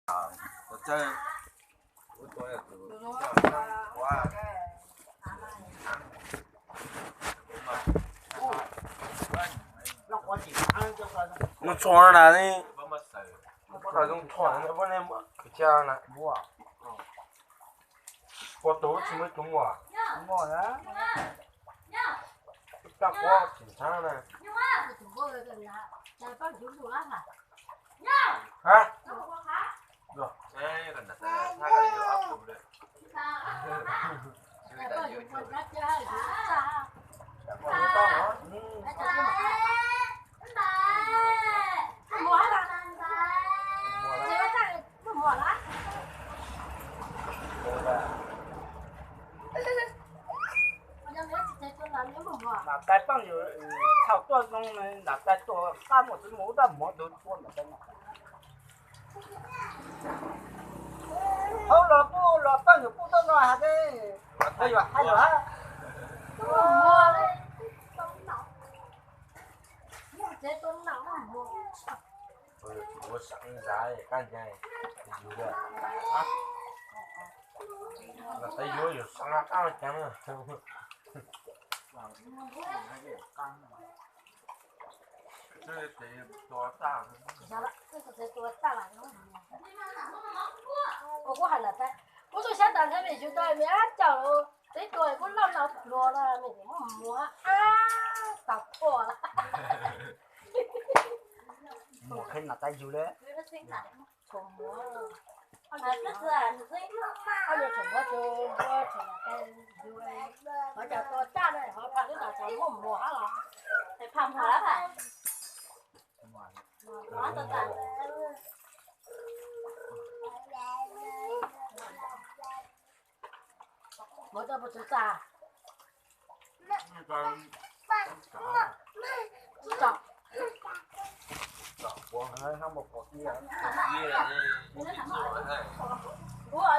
Nws txhua na ni, nws txhua na, poj niam kwv tij na. Ua tus tsis muaj tus muaj. Tag kuab tsis ntshab na. Ha? Nam tais pheej yus txhaum tuaj zoo, nam tais tuaj qab muaj txiv mus ub dab muag tus tuaj nam tais no. Hauv los kuj los pheej yus kuj tuaj no has, yuav hais lus hab. Ua sam ntxav kab ncaig, yus, ua yuav yus sam qab caag. Kuv kuj hais lawm tas, kuv tug xyab tas ntshe mej yug tau me ab cauj, teb tuag kuv loj no pluag no mej muab muag ab tas thuam. Muag qheb nam tais yug le. Ob niag tseem muab tus npua tseem nam tais yug, hov cas tua tag ne, hov pham lub tas tseem muab muag hab los. Pham muag lawm. Muab coj puas tsuv tas? Tsom. Ua